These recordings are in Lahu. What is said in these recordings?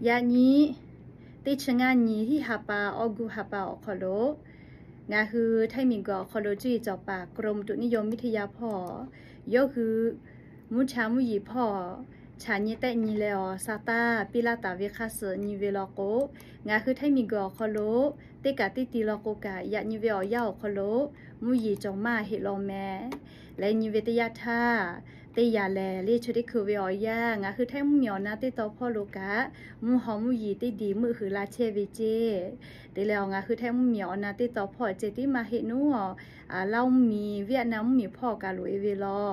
Yaꞈ nyi teˇ chi ngaˇ nyi hiˆ ha pa awˬ guˇ ha pa awˬ hk'aw lo, ngaˬ hui Htaiˇ miˬguiˬ awˬ hk'aw lo cuˇ yiˍ cawˬ paˍ กรมอุตุนิยมวิทยา hpawˇ yawˇ hui mvuhˇ cha mvuhˇ yeˬ hpawˇ chaꞈ nyi tehˆ nyi leh awˬ sa taˇ piˇ laˇ taˍ ve hk'a suhˍ nyi ve law k'o, ngaˬ hui Htaiˇ miˬguiˬ awˬ hk'aw lo teˇ kaꞈ teˇ ti law k'o kaꞈ, yaꞈ nyi ve awˬ yanˇ awˬ hk'aw lo mvuhˇ yeˬ cawˬ maˇ heˆ law meh. Leh nyi ve teˇ yanˇ htaˇ, teˇ yanˇ lehˬ le chi teˇ hkui ve awˬ yanˇ ngaˬ hui Htaiˇ mvuhˇ miˬ awˬ na teˇ taw hpawˇ lo kaꞈ mvuhˇ haw mvuhˇ yeˬ teˇ diˬ meuˆ huiˍ la chehˇ ve ceˇ. Te leh awˬ ngaˬ hui Htaiˇ mvuhˇ miˬ awˬ na teˇ taw hpawˇ ceh tiˉ maˇ heˆ nuˉ awˬ, Laˇ mvuhˇ miˬ, Vietnam mvuhˇ miˬ hpawˇ kaꞈ loꞈ e ve law.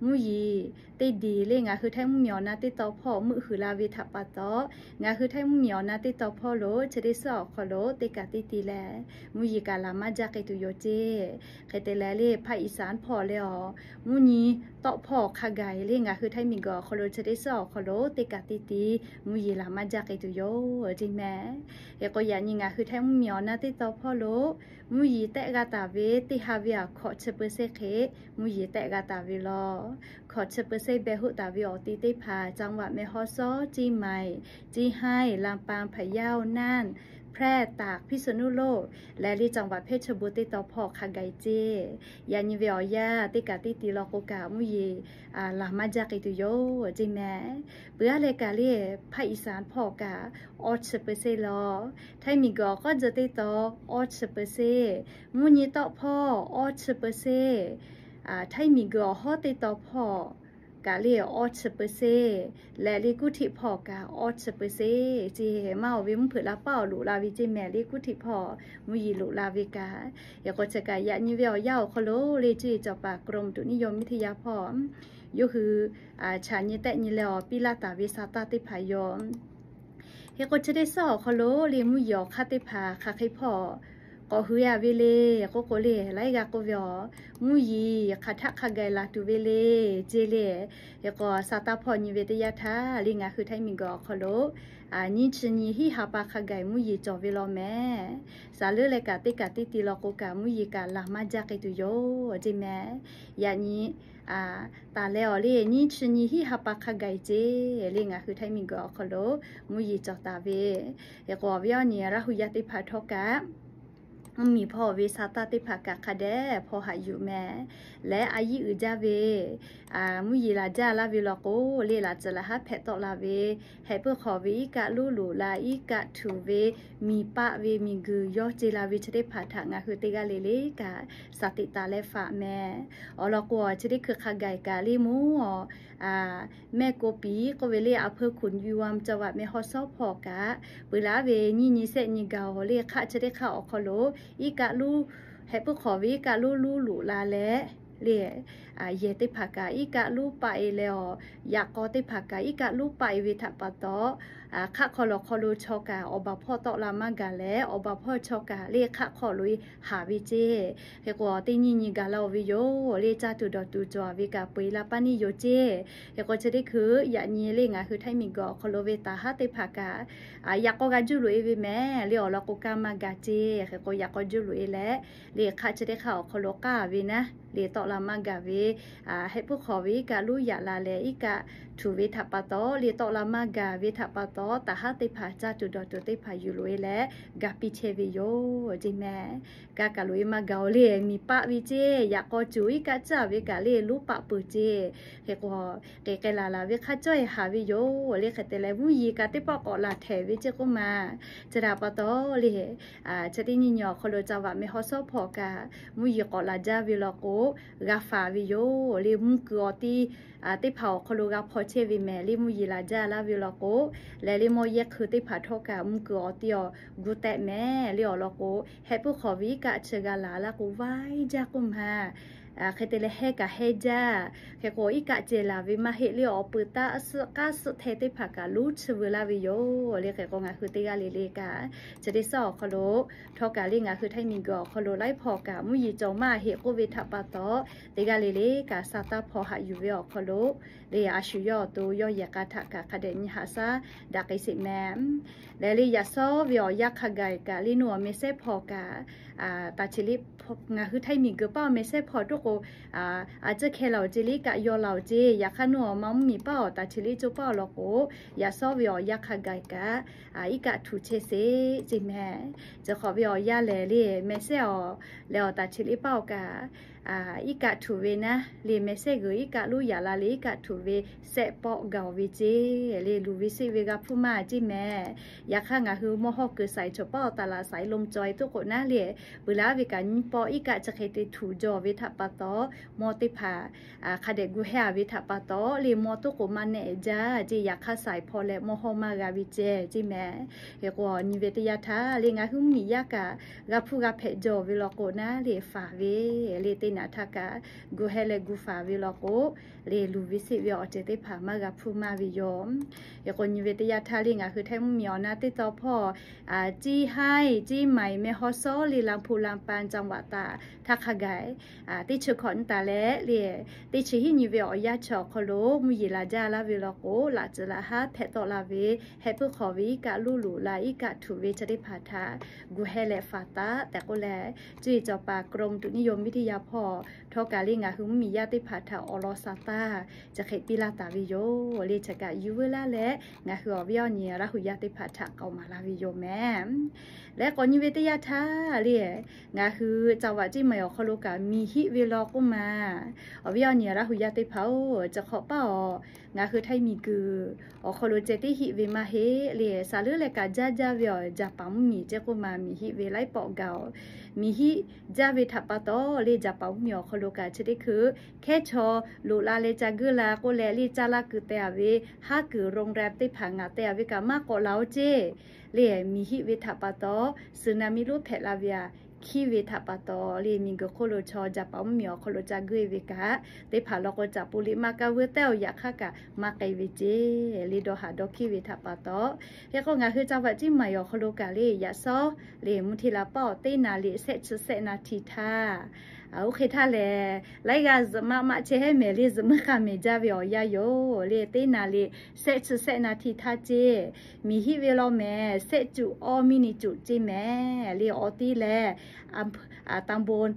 Mvuhˇ yeˬ teˇ diˬ le ngaˬ hui Htaiˇ mvuhˇ miˬ awˬ na teˇ taw hpawˇ meuˆ huiˍ la ve htaꞈ pa taw, ngaˬ hui Htaiˇ mvuhˇ miˬ awˬ na teˇ taw hpawˇ lo chi teˇ suhˉ awˬ hk'aw lo teˇ kaꞈ teˇ ti leh mvuhˇ yeˬ kaꞈ laˬ maˇ jaˇ k'ai tuˬ yoˬ ceˇ. Hk'e te leh le ภาคอีสาน hpawˇ leh awˬ mvuhˇ nyi tawˆ hpawˇ hk'a gaˬ le ngaˬ hui Htaiˇ miˬguiˬ awˬ hk'aw lo chi teˇ suhˉ awˬ hk'aw lo teˇ kaꞈ teˇ ti mvuhˇ yeˬ laˬ maˇ jaˇ k'ai tuˬ yoˬ ceˇ meh. Hk'e k'o yaꞈ nyi ngaˬ hui Htaiˇ mvuhˇ miˬ awˬ na teˇ taw hpawˇ lo mvuhˇ yeˬ tehˆ g'a taˍ ve teˇ ha ve aꞈ hkawꞈ chi เปอร์เซ็นต์ hk'e mvuhˇ yeˬ tehˆ g'a taˍ ve law. Hkawꞈ chi เปอร์เซ็นต์ beh hoˆ taˍ ve awˬ ti teˇ hpaˍ จังหวัดแม่ฮ่องสอน เชียงใหม่ เชียงราย ลำปาง พะเยา น่าน แพร่ ตาก พิษณุโลก leh le จังหวัดเพชรบูรณ์ teˇ taw hpawˇ hk'a gaˬ ceˇ. Yaꞈ nyi ve awˬ yanˇ teˇ kaꞈ teˇ ti law k'o kaꞈ mvuhˇ yeˬ laˬ maˇ jaˇ k'ai tuˬ yoˬ ceˇ meh. Peuˬ aˉ leh kaꞈ le ภาคอีสาน hpawˇ kaꞈ awˇ chi เปอร์เซ็นต์ law. Htaiˇ miˬguiˬ awˬ k'awˉ dzuh teˇ taw awˇ chi เปอร์เซ็นต์, mvuhˇ nyi tawˆ hpawˇ awˇ chi เปอร์เซ็นต์, Htaiˇ miˬguiˬ awˬ hawˉ teˇ taw hpawˇ kaꞈ le awˇ chi เปอร์เซ็นต์, leh le กรุงเทพ hpawˇ kaꞈ awˇ chi เปอร์เซ็นต์ ceˇ. Maˇ awˬ ve mvuhˇ hpeuꞈ la paˉ awˬ loꞈ la ve ceˇ meh le กรุงเทพ hpawˇ mvuhˇ yeˬ loꞈ la ve kaꞈ. Hk'e k'o chi kaꞈ yaꞈ nyi ve awˬ yanˇ awˬ hk'aw lo le cuˇ yiˍ cawˬ paˍ กรมอุตุนิยมวิทยา hpawˇ yawˇ hui chaꞈ nyi tehˆ nyi leh awˬ piˇ laˇ taˍ ve sa taˇ teˇ hpaˍ yoˬ. Hk'e k'o chi teˇ suhˉ awˬ hk'aw lo le mvuhˇ yeˬ awˬ hk'aˇ teˇ hpaˍ hk'aˬ hk'e hpawˇ k'awꞈ hui a ve le k'oˆ k'o le, laiˉ g'aˇ k'oˆ ve awˬ mvuhˇ yeˬ hk'aˬ htaˆ hk'a gaˬ laˬ tuˬ ve le ceˇ le. Hk'e k'o sa taˇ hpawˇ nyi ve teˇ yanˇ htaˇ le ngaˬ hui Htaiˇ miˬguiˬ awˬ hk'aw lo nyiˇ chi nyi hiˆ ha pa hk'a gaˬ mvuhˇ yeˬ cawˬ ve law meh. Saˍ leuˉ leh kaꞈ teˇ kaꞈ teˇ ti law k'o kaꞈ mvuhˇ yeˬ kaꞈ laˬ maˇ jaˇ k'ai tuˬ yoˬ ceˇ meh. Yaꞈ nyi taˍ leh awˬ le nyiˇ chi nyi hiˆ ha pa hk'a gaˬ ceˇ le ngaˬ hui Htaiˇ miˬguiˬ awˬ hk'aw lo mvuhˇ yeˬ cawˬ taˍ ve. Hk'e k'o awˬ viˉ awˬ nyi Laˇ hu yaˇ teˇ hpaˍ htawˇ kaꞈ mvuhˇ miˬ hpawˇ ve sa taˇ teˇ hpaˍ kaꞈ hk'a dehꞈ hpawˇ haꞈ yuˬ meh. Leh a yiˇ uiˍ jaˇ ve mvuhˇ yeˬ laˬ jaˇ laˇ ve law k'o le laˬ tcuhˍ laˬ haˉ hpehꞈ tawˆ la ve, hehꞈ puiˉ hk'awꞈ ve iˉ kaˆ luˉ loꞈ la, iˉ kaˆ htuꞈ ve miˬ paˆ ve miˬ guiˬ yawˇ ce la ve chi teˇ hpaˍ htaꞈ ngaˬ hui teˇ g'aˇ le le kaꞈ สติ taˍ leh faꞈ meh. Awˬ lawn k'o chi teˇ hkui hk'a gaˬ kaꞈ le mvuhˇ แม่กำปอง k'oˆ ve le อำเภอขุนยวม จังหวัดแม่ฮ่องสอน hpawˇ kaꞈ peuˬ laˇ ve nyiˇ nyi sehˆ nyi gaˬ awˬ le hk'aˆ chi teˇ hk'aˆ awˬ hk'aw lo iˉ kaˆ luˉ, hehꞈ puiˉ hk'awꞈ ve iˉ kaˆ luˉ luˉ loꞈ la leh le yehˬ teˇ hpaˍ kaꞈ iˉ kaˆ luˉ paˆ e leh awˬ, yaꞈ k'aw teˇ hpaˍ kaꞈ iˉ kaˆ luˉ paˆ e ve htaꞈ pa taw, hk'aˆ hk'aw lawˬ hk'aw lo chaw kaꞈ awˬ baˬ hpawˇ tawˆ la maˇ gaˬ leh awˬ baˬ hpawˇ chaw kaꞈ le hk'aˆ hk'aw lo haˍ ve ceˇ. Hk'e k'o teˇ nyiˇ nyi gaˬ la oˬ ve yoˬ le caˇ tuˬ dawˬ tuˬ cawˬ ve kaꞈ peu eˬ la paˇ neˇ yoˬ ceˇ. Hk'e k'o chi teˇ hkui yaꞈ nyi le ngaˬ hui Htaiˇ miˬguiˬ awˬ hk'aw lo ve taˍ haˉ teˇ hpaˍ kaꞈ yaꞈ k'aw g'a juˇ loꞈ e ve meh le awˬ lawn k'o kaˇ maˇ gaˬ ceˇ. Hk'e k'o yaꞈ k'aw juˇ loꞈ e leh le hk'aˆ chi teˇ hk'aˆ awˬ hk'aw lo k'aˇ ve naˉ le tawˆ la maˇ gaˬ ve, hehꞈ puiˉ hk'awꞈ ve iˉ kaˆ luˉ yaꞈ la leh iˉ kaˆ htuꞈ ve htaꞈ pa taw le tawˆ la maˇ gaˬ ve htaꞈ pa taw taˍ haˉ teˇ hpaˍ caˇ tuˬ dawˬ tuˬ teˇ hpaˍ yuˬ loꞈ e leh ga piˇ chehˇ ve yoˬ ceˇ meh. Kaˇ kaꞈ loꞈ e maˇ gaˬ oˬ le miˬ paˆ ve ceˇ. Yaꞈ k'aw cuˬ iˉ kaˆ caˇ ve kaꞈ le luˉ paˆ peuˬ ceˇ. Hk'e k'o k'e k'ai laˬ laˬ ve hk'a cawˇ e haˍ ve yoˬ le hk'e te leh mvuhˇ yeˬ kaꞈ teˇ pawˆ k'awꞈ laˬ htehˍ ve ceˇ k'oˆ ma. Chi htaꞈ pa taw le chi teˇ nyiˇ nyi awˬ hk'aw lo จังหวัดแม่ฮ่องสอน hpawˇ kaꞈ mvuhˇ yeˬ k'awꞈ laˬ jaˇ ve law k'o g'a faˍ ve yoˬ le mvuhˇ kuiˬ awˬ ti teˇ hpaˍ awˬ hk'aw lo g'a hpaw chehˇ ve meh le mvuhˇ yeˬ laˬ jaˇ laˇ ve law k'o, leh le mawˇ yehˇ hkui teˇ hpaˍ htawˇ kaꞈ mvuhˇ kuiˬ awˬ ti awˬ gu tehꞈ meh le awˬ lawn k'o, hehꞈ puiˉ hk'awꞈ ve iˉ kaˆ chi g'a laˬ laˇ k'o vaiˇ jaˇ k'oˆ ma. Hk'e te leh hehˇ kaꞈ hehˇ jaˇ. Hk'e k'o iˉ kaˆ ceh laˬ ve maˇ heˆ le awˬ peuˬ taˇ suhˆ k'aˉ suhˆ hteh teˇ hpaˍ kaꞈ luˉ chi veu laˇ ve yoˬ le hk'e k'o ngaˬ hui teˇ g'aˇ le le kaꞈ chi teˇ suhˉ awˬ hk'aw lo htawˇ kaꞈ le ngaˬ hui Htaiˇ miˬguiˬ awˬ hk'aw lo laiˉ hpawˇ kaꞈ mvuhˇ yeˬ cawˬ maˇ heˆ k'oˆ ve htaꞈ pa taw teˇ g'aˇ le le kaꞈ sa taˇ hpawˇ haꞈ yuˬ ve awˬ hk'aw lo le a shu yawˇ awˬ to yawˇ yehˬ k'a htaꞈ kaꞈ hk'a dehꞈ nyi haꞈ shaˉ daꞈ k'ai sheˍ meh. Leh le yaꞈ shawˉ ve awˬ yanˇ hk'a gaˬ kaꞈ le nuˇ awˬ meh sehˉ hpawˇ kaꞈ Taˍ cheˍ liˇ, ngaˬ hui Htaiˇ miˬguiˬ paˇ awˬ meh sehˉ hpawˇ toˆ k'o, a ciˉ hkeh la-oˬ ce, liˇ kaꞈ yaw la-oˬ ce. Yaꞈ hk'aˇ nawˬ awˬ ma mvuhˇmiˬ paˇ awˬ taˍ cheˍ liˇ co paˇ awˬ lawn k'o, yaꞈ sawˉ ve awˬ yanˇ hk'a gaˬ kaꞈ, iˉ kaˆ htuꞈ chehˇ sheˍ ce meh. Chi hk'awꞈ ve awˬ yanˇ lehˬ le, meh sehˉ awˬ leh awˬ taˍ cheˍ liˇ paˇ awˬ kaꞈ, iˉ kaˆ htuꞈ ve naˉ le, meh sehˉ g'uiˬ iˉ kaˆ lonˉ yaꞈ la le, iˉ kaˆ htuꞈ ve sehˆ pawˆ gaˬ-oˬ ve ce le, luˬ ve seˆ ve g'a hpuˇ maˇ ce meh. Yaꞈ hk'aˇ ngaˬ hui mawˇ hawˇ kuiˬ saiˍ chaw paˇ awˬ taˍ laꞈ saiˍ lom caweh toˆ k'o naˉ le, peuˬ laˇ ve kaꞈ nyiˇ pawˆ iˉ kaˆ chi hk'e te htuꞈ jaw ve htaꞈ pa taw, mawˇ teˇ hpaˍ hk'a dehꞈ gu hehˇ-a ve htaꞈ pa taw le, mawˇ toˆ k'o maˇ nehˆ jaˇ ce. Yaꞈ hk'aˇ saiˍ hpawˇ leh mawˇ hawˇ maˇ g'a ve ceh ce meh. Hk'e k'o nyi ve teˇ yanˇ htaˇ le, ngaˬ hui mvuhˇmiˬ yaˇ kaꞈ g'a hpuˇ g'a hpehꞈ jaw ve law k'o naˉ le, faˍ ve le teˇ naꞈ htaˇ kaꞈ gu hehˇ leh gu faˍ ve law k'o le, luˬ ve seˆ ve awˬ ceuˬ teˇ hpaˍ maˇ g'a hpuˇ maˇ ve yoˬ. Hk'e k'o nyi ve teˇ yanˇ htaˇ le, ngaˬ hui Htaiˇ mvuhˇmiˬ awˬ na teˇ taw hpawˇ, Ciˇ haiˇ, Ciˇ maiˍ, Meh haw sawˉ le, Laˇ hpu Laˇ pan จังหวัดตาก htaˇ hk'a gaˬ teˇ chi hkawꞈ nyi taˍ leh le, teˇ chi hiˉ nyi ve awˬ yanˇ chi awˬ hk'aw lo mvuhˇ yeˬ laˬ jaˇ laˇ ve law k'o, laꞈ tcuh laꞈ haˉ hpehꞈ tawˆ la ve, heh puiˉ hk'awꞈ ve iˉ kaˆ lonˉ loꞈ la, iˉ kaˆ htuꞈ ve chi teˇ hpaˍ htaꞈ gu hehˇ leh faˍ taˉ tehꞈ k'oˆ leh, cuˇ yiˍ cawˬ paˍ กรมอุตุนิยมวิทยา hpawˇ htawˇ kaꞈ le ngaˬ hui mvuhˇmiˬ yaˇ teˇ hpaˍ htaꞈ awˬ lawn sa taˇ chi hk'e piˇ laˇ taˍ ve yoˬ le. Chi kaꞈ yuˬ veu laˇ leh ngaˬ hui awˬ viˉ awˬ nyi Laˇ huˍ yaˇ teˇ hpaˍ htaꞈ k'aoˍ maˍ laˇ ve yoˬ meh. Leh k'awꞈ nyi ve teˇ yanˇ htaˇ le, ngaˬ hui จังหวัดเชียงใหม่ awˬ hk'aw lo kaꞈ miˬ hiˆ ve law k'oˆ ma. Awˬ viˉ awˬ nyi Laˇ huˍ yaˇ teˇ hpaˍ-oˬ, chi hk'awꞈ paˇ awˬ ngaˬ hui Htaiˇ miˬguiˬ awˬ hk'aw lo ceh tiˉ hiˆ ve maˇ heˆ le, saˍ leuˉ leh kaꞈ jaˇ jaˇ ve awˬ Jaˍpaˍ mvuhˇmiˬ ceh k'oˆ ma miˬ hiˆ ve laiˉ pawˆ gaˬ-oˬ. Miˬ hiˆ jaˇ ve htaꞈ pa taw le, Jaˍpaˍ mvuhˇmiˬ awˬ hk'aw lo kaꞈ chi teˇ hkui hkehˉ chaw loꞈ la leh ca geuˆ la k'oˆ leh le, caˇ laˇ kuiˬ teh-a ve haˉ kuiˬ โรงแรม teˇ hpaˍ ngaˬ teh-a ve kaꞈ maˇ k'awꞈ la-oˬ ce le. Miˬ hiˆ ve htaꞈ pa taw สึนามิ lonˉ hpehꞈ la ve aꞈ hkiˉ ve htaꞈ pa taw le, miˬguiˬ hk'oˆ lo chaw Jaˍpaˍ mvuhˇmiˬ awˬ hk'aw lo ca geuˆ-e ve kaꞈ, teˇ hpaˍ law k'o caꞈ pu liꞈ maˇ kaˇ veu tehˇ-oˬ, yaꞈ hk'aˇ kaꞈ maˇ k'ai ve ce le, dawˇ haˍ dawˇ hkiˉ ve htaꞈ pa taw. Hk'e k'o ngaˬ hui จังหวัดเชียงใหม่ awˬ hk'aw lo kaꞈ le, yaꞈ sawˉ le mvuhˇ hteˇ la paˇ awˬ teˇ naˍ liꞈ shehˆ chi shehˆ naˍ htiꞈ htaˇ, oˇ hk'e htaˇ lehˬ, laiˉ g'aˇ zuhꞈ maˆ maˆ chehˇ hehˉ mehˍ le, zuhꞈ muiˉ k'a mehˍ jaˇ ve awˬ yanˇ yoˬ le. Teˇ naˍ liꞈ shehˆ chi shehˆ naˍ htiꞈ htaˇ ce, miˬ hiˆ ve law mehˍ, shehˆ cuꞈ awˇ miˇ ni cuꞈ ce mehˍ le. Awˬ ti lehˬ, ตำบล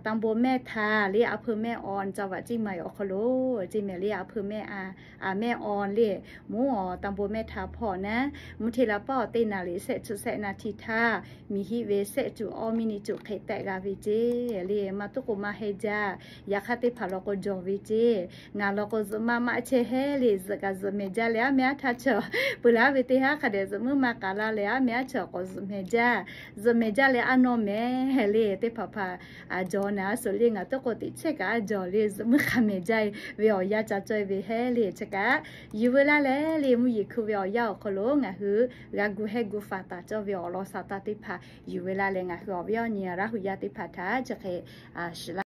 ตำบลแม่ทา le, อำเภอแม่ออน จังหวัดเชียงใหม่ awˬ hk'aw lo ce mehˍ le. อำเภอแม่ออน le, mvuhˇ awˬ ตำบลแม่ทา hpawˇ naˉ, mvuhˇ hteˇ la paˇ awˬ teˇ naˍ liꞈ shehˆ chi shehˆ naˍ htiꞈ htaˇ, miˬ hiˆ ve shehˆ cuꞈ awˇ miˇ ni cuꞈ hk'e tehꞈ g'a ve ce le. Maˇ tuˉ k'o maˇ hehnˇ jaˇ. Yaꞈ hk'aˇ teˇ hpaˍ law k'o jawˬ ve ce. Ngaˬ law k'o zuhꞈ maˆ maˆ chehˇ hehˉ le, zuhꞈ kaꞈ zuhꞈ mehˍ jaˇ leh aˉ meh aˉ htaˇ chaw peuˬ laˇ ve teˇ haˉ hk'a dehꞈ zuhꞈ muiˉ maˇ k'a laˇ leh aˉ meh aˉ chaw k'awꞈ zuhꞈ mehˍ jaˇ. Zuhꞈ mehˍ jaˇ leh aˉ nawˇ mehˍ le, teˇ hpaˍ hpaˍ jawˬ naˍ a suhˍ le, ngaˬ tuˉ k'o teꞈ chehˇ kaꞈ a jawˬ le, zuhꞈ muiˉ k'a mehˍ jaˇ ve awˬ yanˇ ca cawˇ ve hehˉ le. Chi kaꞈ yuˬ veu laˇ leh le, mvuhˇ yeˬ hkui ve awˬ yanˇ awˬ hk'aw lo ngaˬ hui g'a gu hehˇ gu faˍ taˍ cawˇ ve awˬ lawn sa taˇ teˇ hpaˍ yuˬ veu laˇ leh, ngaˬ hui awˬ viˉ awˬ nyi Laˇ huˍ yaˇ teˇ hpaˍ htaꞈ chi hk'e shiˍ laˇ